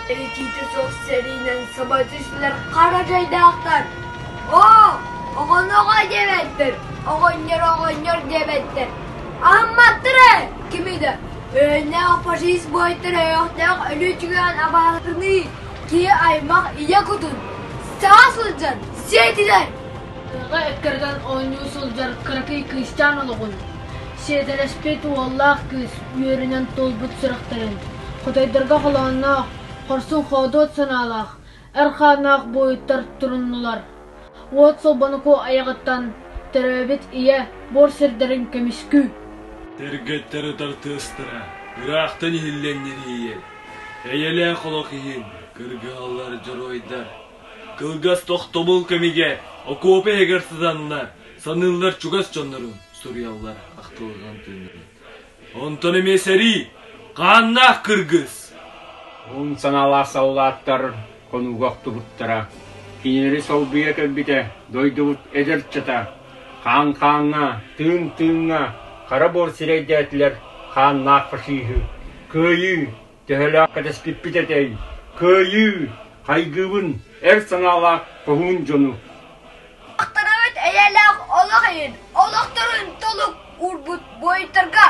Этиитэ суох сэриинэн саба түстүлэр хара дьайдаахтар. Оо, оҕону оҕо диэбэттэр, оҕонньор оҕонньор диэбэттэр. Аһымматтар ээ, кими да. Өөннөөх фашист буойдар өйөөхтөөх өлүү түгэҕин абаһытыныы киһи аймах ийэ кутун саҕа сылдьан сиэтилэр. Тыаҕа эккирэтэн оонньуу сылдьар кыракый кыысчаан олоҕун, сиэтэлэспит уоллаах кыыс үөрүнэн туолбут сүрэхтэрин, хотойдорго холоонноох, хорсун-хоодуот санаалаах, эр хааннаах буойуттар туруннулар. Уот Солбонуку айаҕыттан төрөөбүт ийэ буор сирдэрин көмүскүү. Тэргэттэр ытар тыастара ыраахтан иһиллэн ньиргийэр. Эйэлээх олох иһин кыргыһаллар дьоруойдар. Кылгас тохтобул кэмигэр окуопа иһигэр сытаннар, саныыллар чугас дьоннорун суруйаллар ахтылҕан тыыннарын. Онтон эмиэ сэрии, хааннаах кыргыс. Уһун санаалаах саллааттар хонууга охтубуттара. Кинилэри солбуйа кэлбитэ дойдубут эдэр ыччата. Хаан хааҥҥа, тыын тыыҥҥа хара буор сирэйдээтилэр хааннаах фашиһы. Кыайыы! Төһөлөөх кэтэспиппит этэй? Кыайыы! Хайгыыбын эр санаалаах хоһуун дьону! Ахтарабыт эйэлээх олох иһин олохторун толук уурбут буойуттарга!